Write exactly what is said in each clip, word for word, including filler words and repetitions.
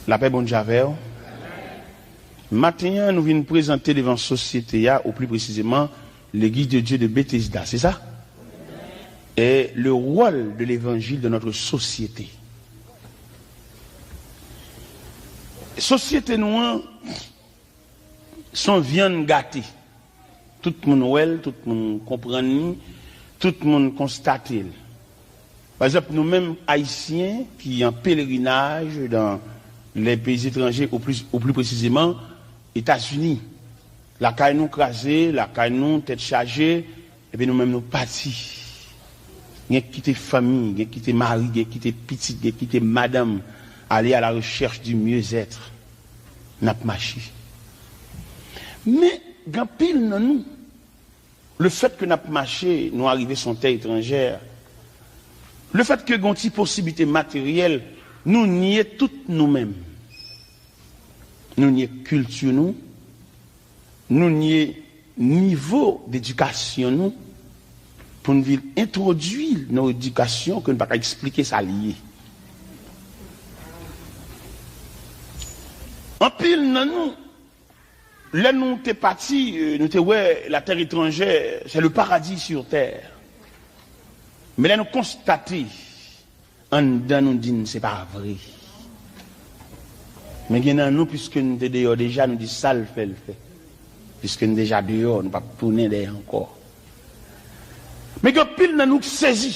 Lapè Bondye avè w. Maten an, nou vin prezante devan sosyete a, ou pli presizeman, Legliz de Dye de Betesda, se sa? E le rôle de l'évangile dans notre société. Sosyete nou an, se yon vyann gate. Tout moun wè l, tout moun konprann li, tout moun konstate l. Pa egzanp, nou menm Ayisyen ki an pelerinaj dans les pays étrangers, ou pli, ou pli presizeman, Etazini. Lakay nou kraze, lakay nou tèt chaje, epi nou menm nou pati. Gen k kite fanmi, gen k kite mari, gen k kite pitit, gen k kite madanm, aller à la recherche du mieux-être. N ap mache. Men, gen anpil nan nou, lefètke n ap mache, nou arive sou yon tè etranjè, lefètke gen yon ti posiblite materyèl, nou nye tout nou menm. Nou nye kilti nou, nou nye nivo dedikasyon nou, pou n vin entwodui l nan yon edikasyon ke n pa ka eksplike sa l ye. Anpil nan nou, lè nou te pati, euh, nou te wè la terre étrangère, c'est le paradis sur terre. Men lè nou konstate, anndan nou di n se pa vre. Men gen nan nou, piske n te deyò deja, nou di sa l fè, l fè. Piske n deja deyò, nou p ap tounen dèyè ankò. Men gen anpil nan nou k sezi.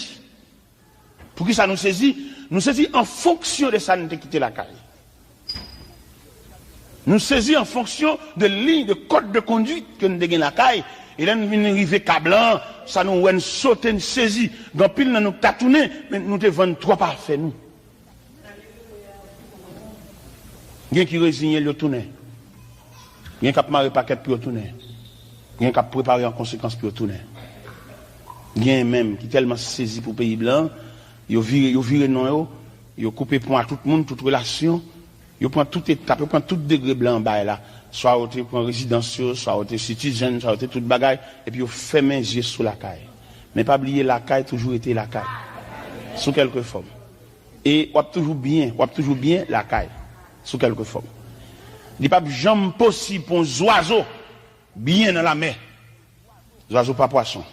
Poukisa nou sezi? Nou sezi an fonksyon de sa n te kite lakay. Nou sezi an fonksyon de liy, de kòd de konduit ke n te gen lakay. E lè n vin rive ka blan, sa nou wè n sote, n sezi. Gen anpil nan nou k ta tounen, men nou te vann twòp afè nou. Gen ki reziyen l, yo tounen. Gen k ap mare pakèt pou yo tounen. Gen k ap prepare an konsekans pou yo tounen. Gen menm ki tèlman sezi pou peyi blan, yo vire, yo vire non yo, yo koupe pon a tout moun, tout relasyon, yo pran tout etap, yo pran tout degre blan bay la. Swa yo te pran rezidans yo, swa yo te citizen, swa yo te tout bagay, epi yo fèmen zye sou lakay. Men pa bliye, lakay toujou rete lakay. Sou kèlke fòm. E w ap toujou byen, w ap toujou byen lakay, sou kèlke fòm. Li p ap janm posib pou yon zwazo byen nan lamè. Zwazo pa pwason.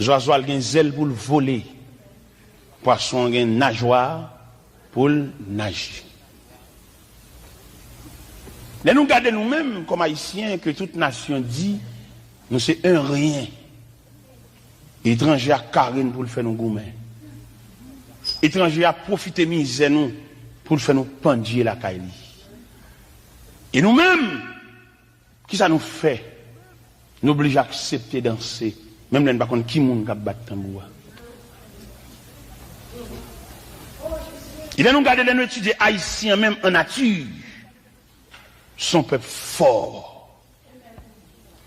Zwazo a l gen zèl pou l vole. Pwason an gen najwa pou l naje. Lè nou gade nou menm kòm Ayisyen, ke tout nasyon di, nou se en rien. Etranje a kare n pou l fè nou goumen. Etranje a pwofite mizè nou pou l fè nou pandye lakay li. E nou menm, kisa nou fè? Nou oblije aksepte danse, menm lè n pa konn ki moun k ap bat tanbou a. E lè nou gade, lè nou etidye Ayisyen an menm an nati, se yon pèp fò.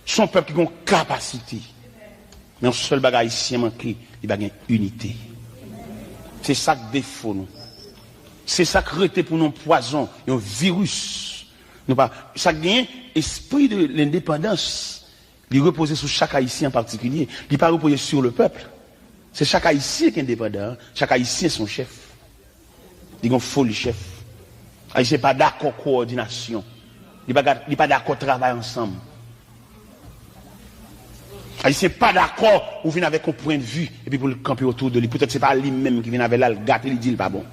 Se yon pèp ki gen yon kapasite. Men yon sèl bagay Ayisyen manke, li pa gen inite. Se sa k defo nou. Se sa k rete pou nou, yon pwazon, yon viris. Nou pa, sa k genyen, espri de lendepandans, li repoze sou chak Ayisyen an patikilye. Li pa repoze sur le peuple. Se chak Ayisyen ki endepandan, chak Ayisyen se yon chèf. Li gen foli chèf. Ayisyen pa dakò kowòdinasyon. Li pa ga-, li pa dakò travay ansanm. Ayisyen pa dakò ou vin avèk yon pwennvi epi pou l kanpe otou de li. Poutèt se pa li menm ki vin avè l la, l gate, li di l pa bon.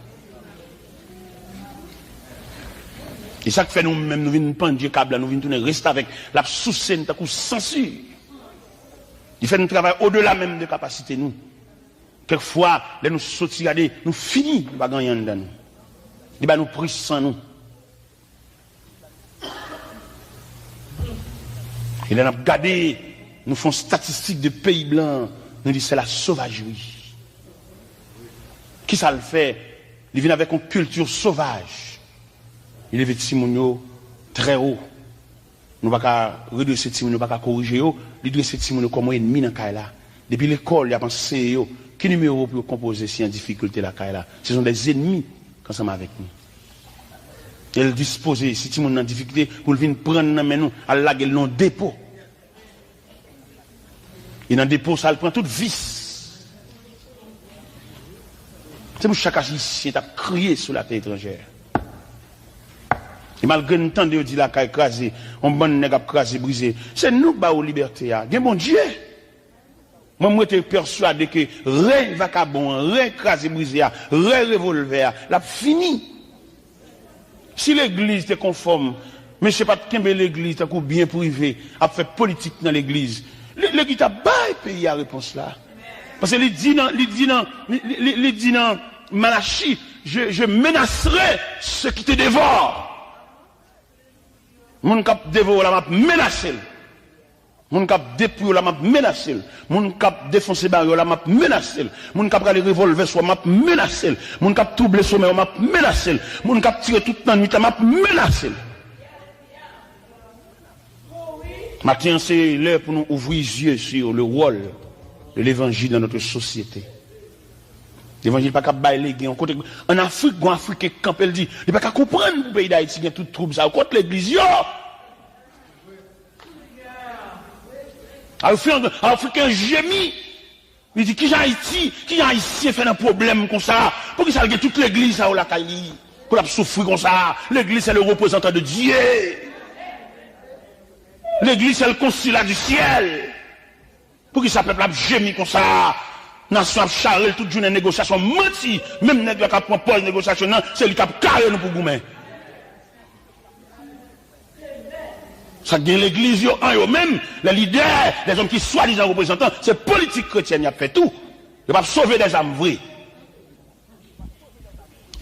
E sa k fè nou menm, nou vin pandye ka blan, nou vin tounen restavèk, l ap souse n tankou sansi. Li fè nou travay odela menm de kapasite nou. Kèk fwa, lè nou soti gade, nou fini, nou pa gen anyen anndan nou. Li ba nou pri san nou. E lè n ap gade, nou fè yon statistik de peyi blan, nou di c'est la sauvagerie. Kisa l fè? Li vin avèk yon kilti sovaj. Li leve timoun yo trè wo. Nou pa ka redrese timoun yo, pa ka korije yo. Li drese timoun yo kòm yon ènmi nan kay la. Depi lekòl, y ap anseye yo ki nimewo pou yo konpoze si an difikilte lakay la. Se sont des ennemis ki ansanm avèk nou. E l dispoze, si timoun nan difikilte, pou l vin pran nan men nou, al lage l nan yon depo. E nan depo sa, l pran tout vis. Se pou chak Ayisyen t ap kriye sou latè etranjè. E malgre n tande yo di lakay kraze, yon bann nèg ap kraze brize, se nou k ba yo libète a. Gen Bondye. Mwen, m rete pèswade ke rèy vakabon an, rèy kraze brize a, rèy revòlvè a, l ap fini. Si legliz te konfòm, mesye pa t kenbe legliz tankou byen prive, ap fè politik nan legliz, li, li ki t ap bay peyi a repons la. Paske li di nan, li di nan, li, li, li, li di nan Malachi, je, je menacerai ceux qui te dévorent. Moun k ap devore w la, m ap menase l. Moun k ap detwi w la, m ap menase l. Moun k ap defonse bare w la, m ap menase l. Moun k ap rale revòlvè sou w, m ap menase l. Moun k ap twouble somèy w, m ap menase l. Moun k ap tire tout lannwit la, m ap menase l. Maten an, se lè pou nou ouvrir yeux sur le rôle de l'évangile dans notre société. Levanjil pa ka bay legen yon kote. An Afrik, gon Afriken k kanpe, l di, li pa ka konprann pou peyi Dayiti gen tout twoub sa yo. Kot legliz yo? Afriken, Afriken jemi. Li di, kijan Ayiti, kijan Ayisyen fè nan pwoblèm konsa? Poukisa l gen tout legliz sa yo lakay li? Pou l ap soufri konsa? Legliz, c'est le représentant de Dieu. Legliz, c'est le consulat du ciel. Poukisa pèp la ap jemi konsa? Nasyon ap chare l tout jounen negosyasyon manti. Menm nèg la k ap pran pòz negosyasyon nan, se li k ap kare nou pou goumen. Sa gen legliz yo an yo menm, les leaders, les hommes ki swadizan reprezantan, se politik kretyèn y ap fè tou. Yo p ap sove dèzam vre.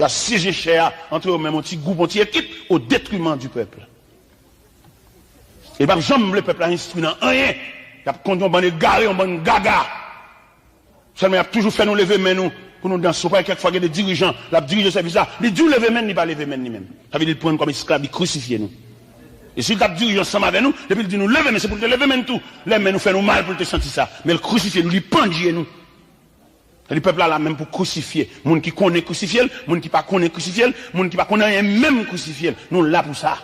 Y ap syeje chè a antre yo menm, yon ti gwoup, yon ti ekip, au détriment du peuple. E p ap janm vle pèp la enstwi nan anyen. Y ap kondwi yon bann egare, yon bann gaga. Sèlman y ap toujou fè nou leve men nou pou nou danse. Ou pa wè kèk fwa gen de dirijan, l ap dirije sèvis la, li di w leve men n, li pa leve men n li menm. Sa vle di l pran n kòm esklav, li krisifye nou. E si l t ap dirije ansanm avè nou, depi l di nou leve men, se pou l te leve men n tou. Lè men nou fè nou mal pou l te santi sa. Men l krisifye nou, li pandye nou. Li pèp la la menm pou krisifye. Moun ki konnen krisifye l, moun ki pa konnen krisifye l, moun ki pa konnen anyen menm krisifye l. Nou la pou sa.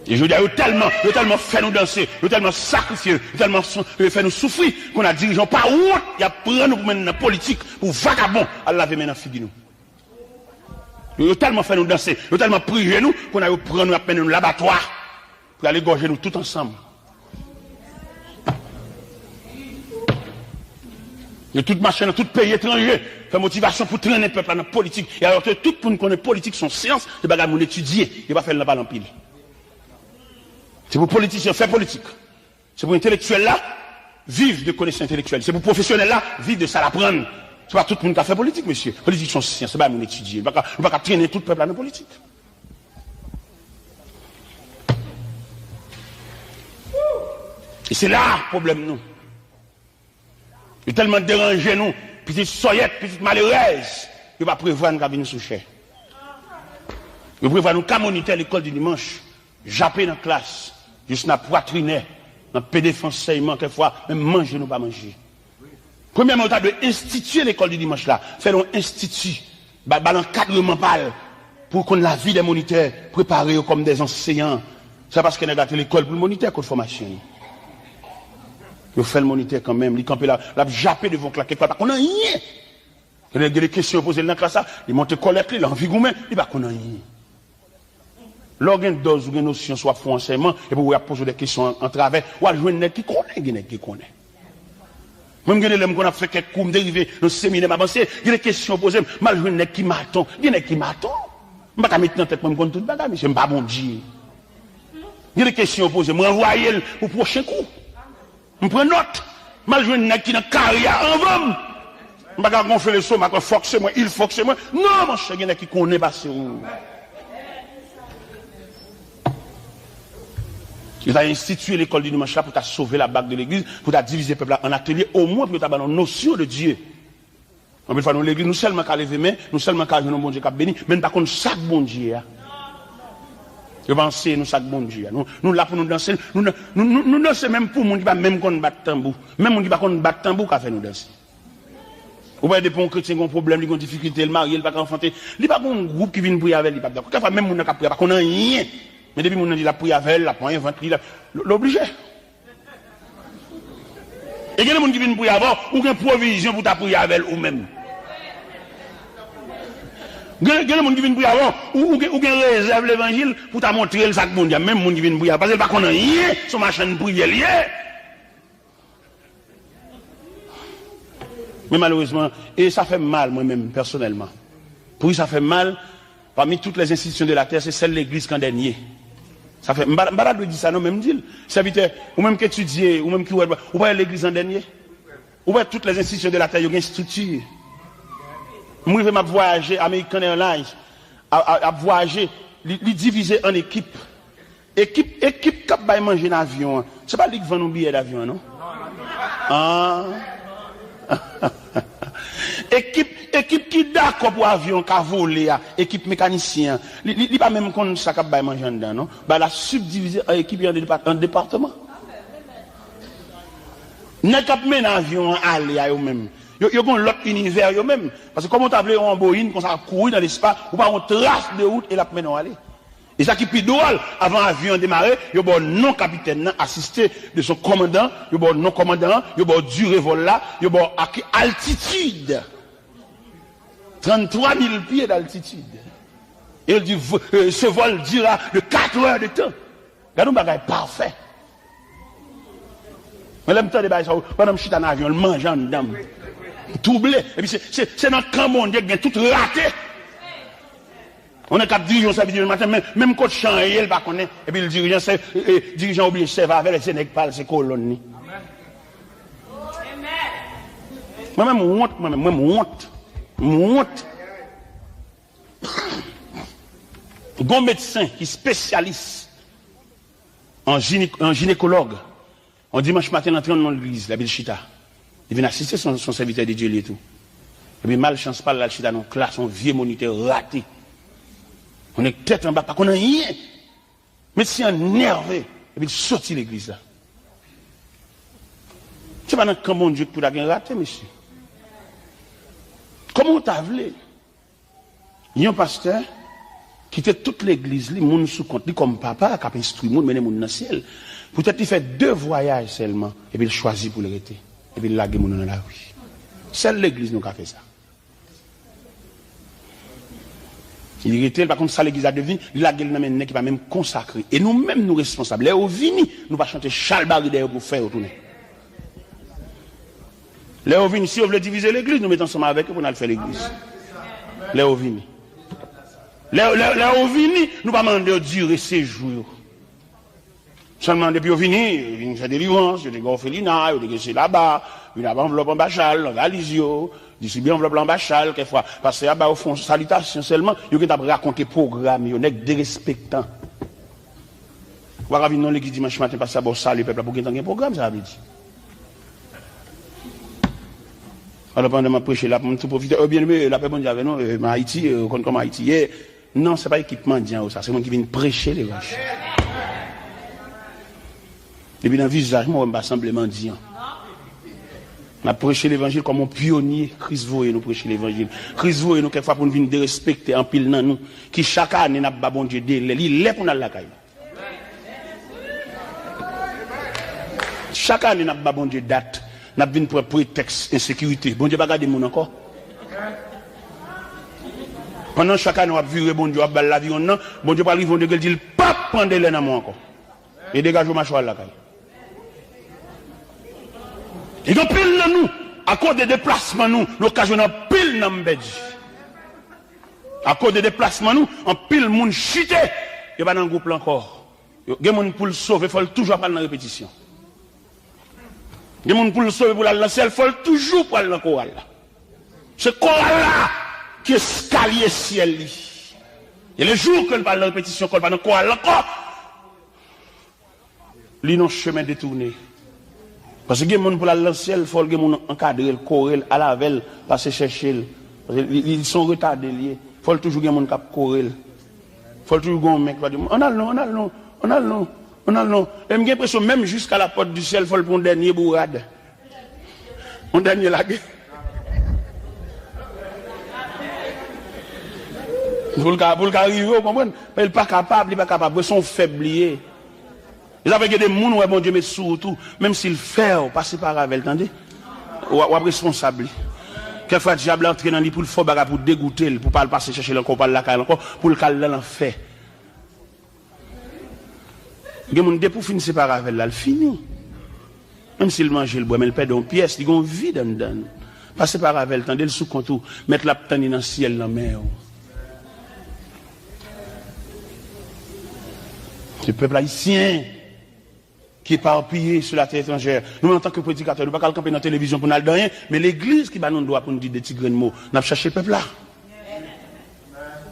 E jodi a, yo tèlman, yo tèlman fè nou danse, yo tèlman sakrifye, yo tèlman sou- yo fè nou soufri, kounye a dirijan pa wont, y ap pran nou pou mennen nan politik, pou vakabon al lave men nan figi nou. Yo, yo tèlman fè nou danse, yo tèlman priye nou, kounye a yo pran nou, y ap mennen nou labatwa. Pou y al egòje nou tout ansanm. Yo tout mache nan tout peyi etranje, fè motivasyon pou trennen pèp la nan politik. E alòske tout moun konnen politik se yon syans, se bagay moun etidye, yo pa fè l nan pale anpil. Se pou politisyen fè politik. Se pou entelektyèl la viv de konesans entelektyèl. Se pou pwofesyonèl la viv de sa l aprann. Se pa tout moun ka fè politik, mesye. Politik se yon syans, se bagay moun etidye. Nou pa ka, nou pa ka trennen tout pèp la nan politik. E se la pwoblèm nou. Yo tèlman deranje nou, pitit sòyèt, pitit malerèz, yo pa prevwa n ka vin sou chè. Yo prevwa nou ka monitè lekòl di dimanch, jape nan klas, jis nan pwatrinè, nan pede fè ansèyman, kèk fwa, menm manje nou pa manje. Premyèman, yo ta dwe enstitye lekòl di dimanch la, fè l yon enstiti, ba, ba l ankadreman pa l, pou konn lavi dè monitè, prepare yo kòm dè anseyan. Se pa paske nèg la te lekòl pou l monitè, kot fòmasyon li. Yo fè l monitè kanmenm, li kanpe la, l ap jape devan klas, kèk fwa l pa konn anyen. Gen de, gen de kesyon yo poze l nan klas la, li monte kòlèt li, l anvi goumen, li pa konn anyen. Lè w gen dòz, ou gen nosyon, si w ap fè yon ansèyman, epi w ap poze w de kesyon an, an travè, w al jwenn nèg ki konnen, gen nèg ki konnen. Mwen, m gen de lè m konn ap fè kèk kou, m te rive nan seminè, m avanse, gen de kesyon yo poze m, m al jwenn nèg ki maton, gen nèg ki maton. M pa ka met nan tèt mwen, m konn tout bagay, mesye, m pa Bondye. Gen de kesyon yo poze m, m ranvwaye l pou pwochen kou. M pran nòt. M al jwenn nèg ki nan kari a anvan m. M pa ka gonfle lestomak mwen, fòk se mwen, il fòk se mwen. Non, monchè, gen nèg ki konnen pase w. Yo ta enstitiye lekòl di dimanch la pou ta sove la bak de legliz, pou ta divize pèp la an atelye, omwen pou yo ta ba nou nosyon de Dye. Anpil fwa, nou legliz, nou sèlman ka leve men, nou sèlman ka jwenn yon Bondye k ap beni, men n pa konn sa k Bondye a. Yo pa anseye nou sa k Bondye a. Nou, nou la pou nou danse, nou, nou, nou, nou danse menm pou moun ki pa menm konn bat tanbou. Menm moun ki pa konn bat tanbou ka fè nou danse. Ou pa wè depi yon kretyen gen yon pwoblèm, li gen yon difikilte, l marye, li pa ka anfante, li pa gen yon gwoup ki vin priye avè l, li p ap dakò. Kèk fwa, menm moun nan k ap priye a pa konn anyen. Men depi moun nan di l ap priye avè l, l ap manyen vant li, l ap, l, l oblije. E gen de moun ki vin priye avè w, ou gen pwovizyon pou w ta priye avè l ou menm. Gen, gen moun ki vin priye avè w, ou, ou gen, ou gen rezèv levanjil pou ta montre l sa k Bondye a. Menm moun ki vin priye avè w, paske l pa konn anyen, se yon machann priyè l ye. Men malerezman, e sa fè m mal, mwen menm, pèsonèlman. Pou sa fè m mal, pami tout lè enstitisyon de latè, se sèl legliz k an dènye. Sa fè, m pa, m pa ta dwe di sa non, men m di l. Sèvitè, ou menm k etidye, ou menm ki wè, ou pa wè legliz an dènye? Ou wè tout lè enstitisyon de latè, yo gen estrikti. M rive, m ap vwayaje, American Airlines, a, a, ap vwayaje, li, li divize an ekip. Ekip, ekip k ap bay manje nan avyon an, se pa li k vann ou biyè davyon an, non? Ah. Ekip, ekip ki dakò pou avyon an ka vole a, ekip mekanisyen an, li, li, li pa menm konn sa k ap bay manje anndan, non? Bagay la sibdivize an ekip e an depa-, an depatman. Nèg k ap mennen avyon an ale a yo menm, yo, yo gen yon lòt inivè yo menm. Paske kòman w ta vle yon Boeing konsa ap kouri nan lespas, ou pa wè yon tras de wout e l ap mennen w ale. E sa ki pi dwòl, avan avyon an demare, yo ba w non kapitèn nan, asiste de son kòmandan, yo ba w non kòmandan an, yo ba w dire vòl la, yo ba w a ki altitid. Trannntwa mil pye d'altitid. E yo di, v-, euh, ce vol dira de quatre heures de temps. Gade yon bagay pafè. Men lè m tande bagay sa yo, pandan m chita nan avyon, l manje anndan m. M twouble. Epi se, se, se nan kan Bondye gen tout rate. On nèg k ap dirije yon sèvis dimanch maten, men, menm kot chan an ye, l pa konnen. Epi l dirijan, se, e, e, dirijan oblije sèvi avè l, se nèg pa l, se kolòn li. Mwen menm, m wont, mwen menm, mwen, m wont. M wont. Gon medsen ki espesyalis an jine-, an jinekològ. On dimanch maten, l antre nan legliz, l ap vin chita. Li vin asiste, se yon, se yon sèvitè de Dye li ye tou. Epi malchans pa l, l al chita nan yon klas, yon vye monitè rate. On nèg tèt anba, pa konn anyen. Medsen an nève, epi l soti legliz la. Se pa nan kan Bondye k pou ta gen rate, mesye. Kòman w ta vle? Yon pastè kite tout legliz li, moun sou kont li kòm papa k ap enstwi moun, mennen moun nan syèl. Poutèt li fè de vwayaj sèlman, epi l chwazi pou l rete, epi l lage moun nan lari. Sèl legliz nou ka fè sa. Li rete, li pa konn sa legliz la devni, li lage l nan men nèg ki pa menm konsakre. E nou menm nou responsab. Lè yo vini, nou pa chante chalbari dèyè yo pou fè yo tounen. Lè yo vini, si yo vle divize legliz, nou met ansanm avèk yo pou n al fè legliz. Lè yo vini. Lè, lè, lè yo vini, nou pa mande yo dire sejou yo. Sèlman depi yo vini, yo vin fè delivrans, yo te gen òfelina, yo te gen se laba, vin ap anvlòp anba chal, nan valiz yo, distribye anvlòp la anba chal, kèkfwa, pastè a ba yo fon salitasyon sèlman, yo gentan ap rakonte pwogram yo, nèg derespektan. Ou pa ka vin nan legliz dimanch maten, pastè a ba w sali pèp la pou gentan gen pwogram, sa vle di. Alò, pandan m ap preche la, pou m tou pwofite, e, byeneme, lapè Bondye avè nou, e, m Ayiti, e, ou konn kòman Ayiti ye. Non, se pa ekip mandyan yo sa, se moun ki vin preche levanjil. Depi nan vizaj mwen, w wè m pa sanble mandyan. N ap preche levanjil kòm yon pyonye. Kris voye nou preche levanjil. Kris voye nou kèkfwa pou n vin derespekte anpil nan nou, ki chak ane n ap ba Bondye delè. Li lè pou n al lakay nou. Chak ane n ap ba Bondye dat, n ap vin pran pretèks ensekirite. Bondye pa gade moun ankò. Pandan chak ane w ap vire Bondye, w ap ba l laviwonn nan, Bondye pral rive yon degre, l di l p ap pran delè nan men w ankò. E degaje w mache w al lakay. E gen anpil nan nou, akoz de deplasman nou, nou okazyone anpil nanm pèdi. Akoz de deplasman nou, anpil moun chite, yo pa nan gwoup la ankò. Yo, gen moun pou l sove, fò l toujou ap pral nan repetisyon. Gen moun pou l sove, pou l al nan syèl, fò l toujou pral nan koral la. Se koral la ki eskalye syèl li. E le jou ke l pa al nan repetisyon, ke l pa nan koral la ankò, li nan chemen detounen. Paske gen moun pou l al nan syèl, fò l gen moun ankadre l, kore l, al avè l, pase chèche l. Paske li, li, li se yon retade li ye. Fò l toujou gen moun k ap kore l. Fò l toujou gen yon men k va di, ann al non, ann al non, ann al non, ann al non. E m gen enpresyon, menm jiska la pòt di syèl, fò l pran yon dènye bourad. Yon dènye lage. Pou l ka, pou l ka rive, w konprann? Men l pa kapab, li pa kapab. Se yon fèb li ye. E sa fè gen de moun, ou wè Bondye met sou wout ou, menm si l fè w, pa separe avè l, tande. W, w ap responsab li. Kèk fwa dyab la antre nan li pou l fè w bagay, pou degoute l, pou pa al pase chèche l ankò, pou pa al lakay l ankò, pou l ka al nan lanfè. Gen moun, depi w fin separe avè l la, l fini. Menm si l manje, l bwè, men l pèdi yon pyès, li gen yon vid anndan l. Pa separe avè l, tande l sou kont ou. Mèt la ap tann li nan syèl nan men w. Se pèp ayisyen ki epapiye sou latè etranjè. Nou menm, antanke predikatè, nou pa ka al kanpe nan televizyon pou n al di anyen, men legliz ki ba nou dwa pou n di de ti grenn mo. N ap chache pèp la.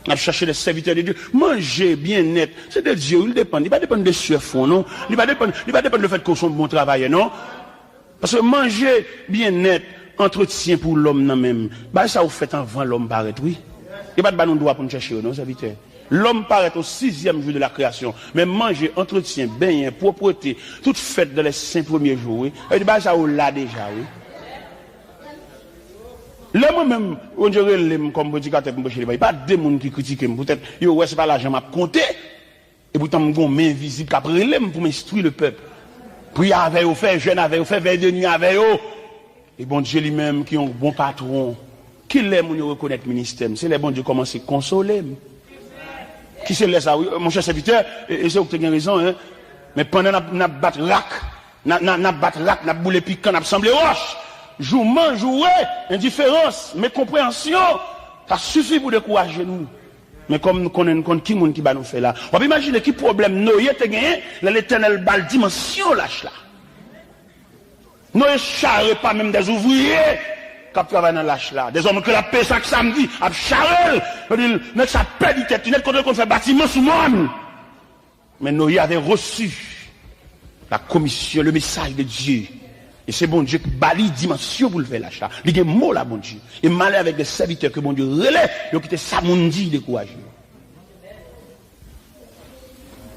N ap chache les serviteurs de Dieu. Manje, byennèt, se de Dye, wi, li depann. Li pa depann de swè fon, non. Li pa depann, li pa depann le fèt ke w se yon bon travayè, non. Paske manje, byennèt, antretyen pou lòm nan menm. Bagay sa yo fèt anvan lòm parèt, wi. Yo pa t ba nou dwa pou n chèche yo, non, sèvitè. Lòm parèt o sizyèm jou de la kreyasyon. Men manje, antretyen, benyen, pwòpte, tout fèt dans les cinq premiers jours, wi. Sa vle di bagay sa yo la deja, wi. Lè mwen menm, Bondye rele m kòm predikatè pou m preche levanjil, pa de moun ki kritike m poutèt yo wè se pa lajan m ap konte. Epoutan m gon men envizib k ap rele m pou m enstwi lepèp. Priye avè yo, fè jèn avè yo, fè vèy de nwi avè yo. E Bondye li menm ki yon bon patwon. Kilè moun yo rekonèt ministè m? Se lè Bondye kòmanse konsole m. Ki se lè sa, wi, monchè sèvitè, e, e se ou ki te gen rezon, en. Men pandan n ap, n ap bat rak, n a, n a, n ap bat rak, n ap boule pikan, n ap sanble wòch. Jouman, joure, endiferans, mekonpreyansyon, sa sifi pou dekouraje nou. Men kòm nou konnen, nou konn ki moun ki ba nou fè la. W ap imajine ki pwoblèm Noye te genyen lè Letènèl ba l dimansyon lach la. Noye chare pa menm dèz ouvriye k ap travay nan lach la. Dèzòm ke l ap peye chak samdi, ap chare l. Yo di l, nèg sa pèdi tèt li nèt, kote l konn fè batiman sou mòn. Men Noye avè resi la komisyon, le mesaj de Dye. E se Bondye ki ba li dimansyon pou l fè lach la. Li gen mo la Bondye. E malè avèk de sèvitè ke Bondye rele, yo kite sa moun di dekouraje yo.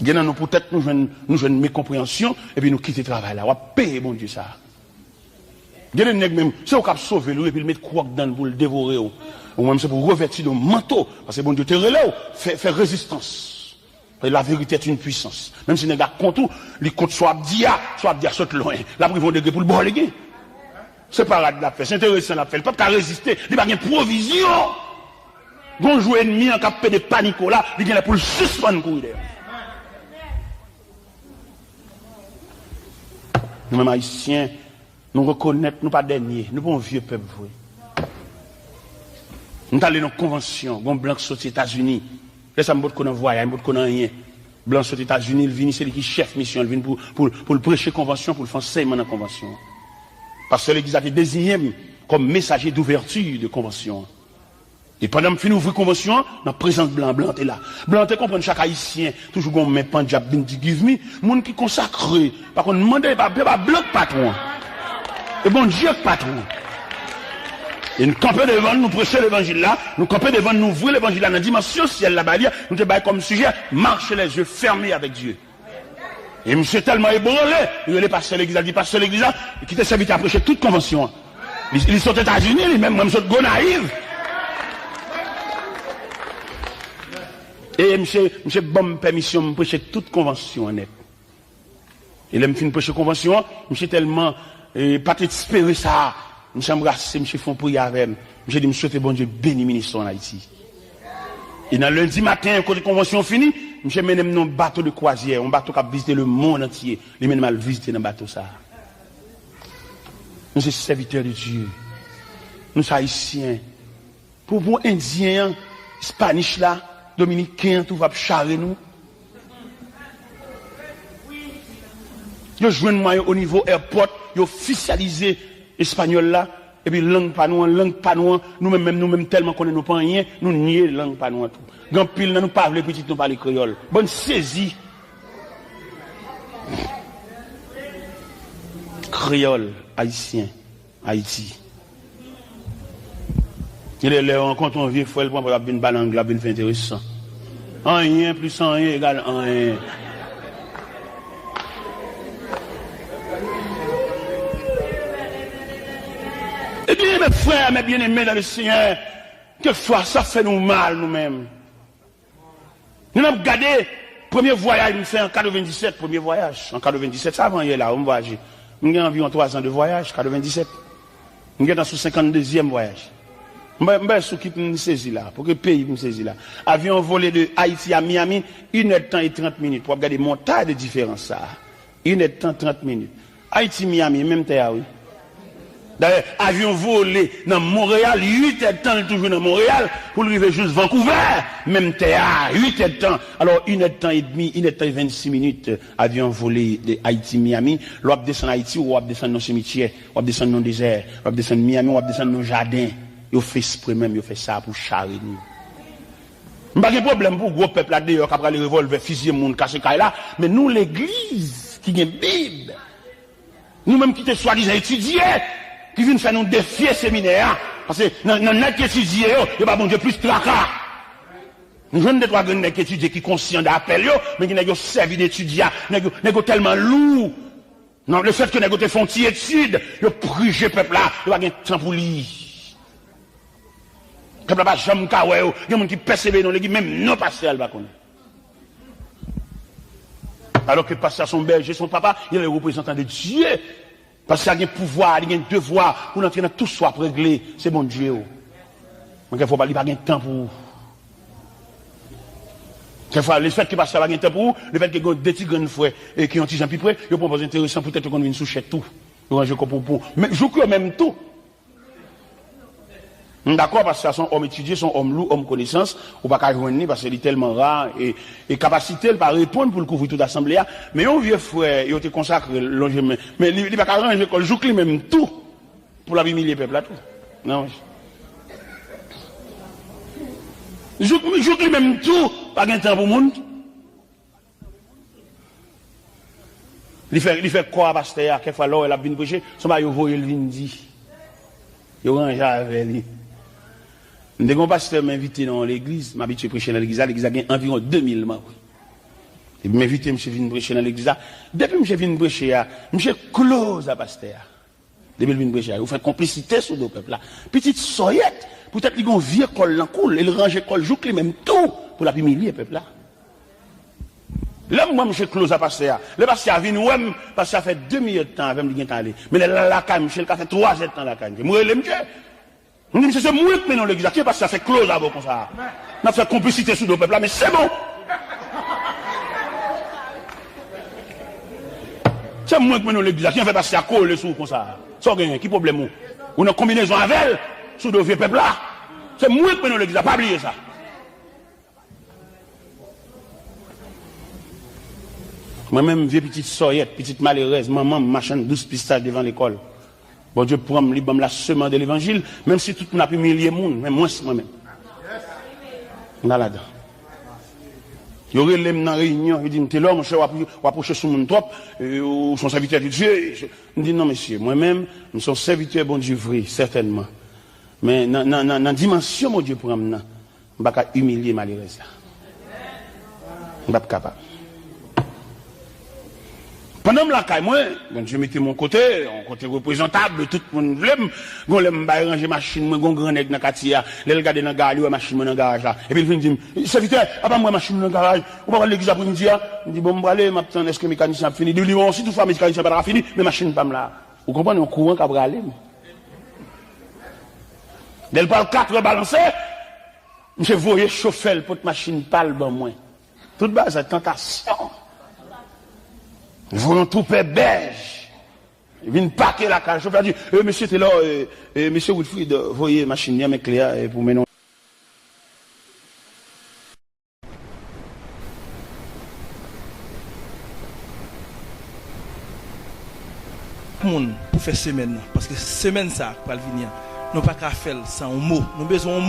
Gen nan nou poutèt nou jwenn, nou jwenn mekonpreyansyon, epi nou kite travay la. W ap peye Bondye sa. Gen de nèg menm, se ou k ap sove l, wi, epi l met kwòk dan l pou l devore w. Ou menm se pou revèti de manto, paske Bondye te rele w, fè, fè rezistans. Paske la vérité est une puissance. Menm si nèg la kont ou, li kont sa w ap di a, sa w ap di a sot lwen. L ap rive yon degre pou l ba w legen. Se parad l ap fè, se enteresan l ap fè. Li p ap ka reziste, li pa gen pwovizyon. Gon jou ènmi an k ap pede panike w la, li genlè pou l sispann kouri dèyè w. Nou menm Ayisyen, nou rekonèt nou pa dènye, nou pa yon vye pèp vre. M t ale nan konvansyon, gon blan k soti Etazini. Lè sa m potko nan vwayaj, m potko nan anyen. Blan soti Etazini, l vini, se li ki chèf misyon, l vin pou, pou, pou l preche konvansyon, pou l fè ansèyman nan konvansyon. Pastè legliz la te deziyen m kòm mesaje d'ouverture de konvansyon an. E pandan m fin ouvri konvansyon an, nan prezans blan, blan te la. Blan te konprann chak Ayisyen toujou gon men pandye ap vin di give me. Moun ki konsakre pa konn mande, e pa, e pa blan k patwon an. E Bondye k patwon an. E n kanpe devan l, nou preche levanjil la, nou kanpe devan l, nou ouvri levanjil la nan dimansyon syèl la ba li a, nou te bay kòm sijè, marcher les yeux fermés avec Dieu. E misye tèlman ebranle, li rele pastè legliz la, li di pastè legliz la, kite sèvitè a preche tout konvansyon an. Li, li sot Etazini, li menm, mwen m sot Gonayiv. E misye, misye ban m pèmisyon m preche tout konvansyon an nèt. E lè m fin preche konvansyon an, misye tèlman, e, pa t espere sa. Misye anbrase m, misye fè yon priyè avè m. Misye di m swete Bondye beni ministè w ann Ayiti. E nan lendi maten, kote konvansyon an fini, misye mennen m nan yon bato de kwazyè, yon bato k ap vizite lemonn antye. Li mennen m al vizite nan bato sa a. Nou se sèvitè de Dye. Nou se Ayisyen. Pou, pou Endyen an, Spanish la, Dominiken an tou ap chare nou. Yo jwenn mwen o nivo airport, yo ofisyalize espanyòl la, epi lang pa nou an, lang pa nou an, nou menm, menm, nou menm tèlman konnen nou pa anyen, nou nye lang pa nou an tou. Gen anpil nan nou pa vle pitit nou pale kreyòl. Bann sezi. Kreyòl, ayisyen. Ayiti. Genlè lè yo rankontre yon vye frè, l pran pòz ap vin pale anglè, ap vin fè enteresan. Anyen plis anyen egal anyen. Ebyen, mes frères, mes bien-aimés dans le Seigneur, kèk fwa sa fè nou mal nou menm. Nou n ap gade premye vwayaj m fè an katrevenndisèt, premye vwayaj an katrevenndisèt, sa avan yè la, m vwayaje. M gen anviwon twazan de vwayaj, katrevenndisèt. M gentan sou senkanndezyèm vwayaj. M bay, m bay sou ki pou m sezi la, pou ki peyi pou m sezi la. Avyon vole de Ayiti a Miami, inèdtan e trant minit. Pou w ap gade montay de diferans sa a. Inèdtan, trant minit. Ayiti, Miami, menm tè a, wi. Dayè, avyon vole nan Monreyal, uit èdtan, li toujou nan Monreyal, pou l rive jis Vankouvè, menm tè a, uit èdtan. Alò, inèdtan edmi, inèdtan e vennsis minit, avyon vole de Ayiti, Miami. Lè w ap desann Ayiti, w ap desann nan simityè, w ap desann nan dezè, w ap desann Miami, w ap desann nan jaden. Yo fè espre menm, yo fè sa pou chare nou. M pa gen pwoblèm pou gwo pèp la deyò k ap rale revòlvè, fiziye moun, kase kay la, men nou legliz ki gen Bib, nou menm ki te swadizan etidye, ki vin fè nou defye seminè a, paske nan, nan nèg ki etidye yo, yo ba Bondye plis traka. Nou jwenn de twa grenn nèg ki etidye ki konsyan de apèl yo, men gen nèg yo sèvi de etidye a, nèg yo, nèg yo tèlman lou. Non, lefètke nèg yo te fè yon ti etid, yo prije pèp la, yo pa gen tan pou li. Pèp la pa janm ka wè yo. Gen moun ki pèsevere nan legliz, menm non pastè a, l pa konnen. Alò ke pastè a se yon bèje, se yon papa, il est représentant de Dieu. Pastè a gen pouvwa, li gen devwa pou l antre nan tout sa w ap regle, se Bondye w. Men kèk fwa, li pa gen tan pou ou. Kèk fwa, lefètke pastè a pa gen tan pou ou, lefètke gen de ti grenn frè e ki yon ti jan pi pre, yo pran pòz enteresan, poutèt yo konn vin sou chèt tou. Yo ranje kò pou, pou. Men jouk yo menm tou. M dakò, pastè a se yon òm etidye, se yon òm lou, òm konesans, ou pa ka jwenn li paske li tèlman ra, e, e kapasite l pa reponn pou l kouvri tout asanble a. Men yon vye frè, yo te konsakre l, lonje men, men li, li pa ka ranje kò l jouk li menm tou. Pou l ap imilye pèp la tou. Non. Jouk, jouk li menm tou pa gen tan pou moun. Li fè, li fè kò a pastè a, kèk fwa lè w wè l ap vin preche, se yon bagay yo voye l vin di. Yo ranje avè li. M te gen yon pastè m envite nan yon legliz, m abitye preche nan legliz la, legliz la gen anviwon de mil manm. Epi m envite misye vin preche nan legliz la. Depi misye vin preche a, misye close a pastè a. Depi l vin preche a, yo fè konplisite sou do pèp la. Pitit sòyèt, poutèt li gen yon vye kòl nan kou l, e l ranje kòl jouk li menm tou pou l ap imilye pèp la. Lè m wè misye close a pastè a, lè pastè a vin wè m, pastè a fè demi èdtan avè m, li gentan ale. Men lè l al lakay misye, l ka fè twa èdtan lakay misye. M rele misye. M di, "Misye, se mwen k mennen w legliz la. Ki pastè a fè close avè w konsa a? N ap fè konplisite sou do pèp la, men se bon. Se mwen k mennen w legliz la. Ki jan fè pastè a kole sou ou konsa a? Sa w genyen? Ki pwoblèm ou? Ou nan konbinezon avè l sou do vye pèp la. Se mwen k mennen w legliz la. Pa bliye sa." Mwen menm, vye pitit sòyèt, pitit malerèz, manman m machann dous pistach devan lekòl. Bondye pran m, li ban m la semence de levanjil, menm si tout moun ap imilye moun, men mwens mwen menm. M pa ladan. Yo rele m nan reyinyon, yo di m, "Telor, monchè, w ap, w ap pwoche sou moun twòp, e, ou se yon sèvitè de Dye." M di, "Non, mesye, mwen menm, m se yon sèvitè Bondye vre, sètènman. Men nan, nan, nan, nan dimansyon Bondye pran m nan, m pa ka imilye malerèz la. M p ap kapab." Pandan m lakay mwen, Bondye mete m yon kote, yon kote reprezantab, tout moun vle m. Gon lè m bay ranje machin mwen, gon gran nèg nan katye a, lè l gade nan garaj, li wè machin mwen nan garaj la. Epi l vin di m, "Sèvitè, apa m wè machin ou nan garaj? Ou pa pral legliz apremidi a?" M di, "Bon, m prale, m ap tann èske mekanisyen ap fini." Li di, "Bon, si toutfwa mekanisyen pa ta ka fini, men machin pa m la." Ou konprann, yon kouran k ap rale m. Lè l pral katrè balanse, misye voye chofè l pot machin pa l ban mwen. Tout bagay sa tantasyon. Voye yon twoupe bèj. Vin pake lakay. Chofè a di, "E, mesye Telor, e, e, mesye Wilfrid, voye machin li an, men kle a, e, pou mennen w." Moun pou fè semèn nan, paske semèn sa a k pral vini an, nou pa ka fè l san yon mo. Nou bezwen yon mo.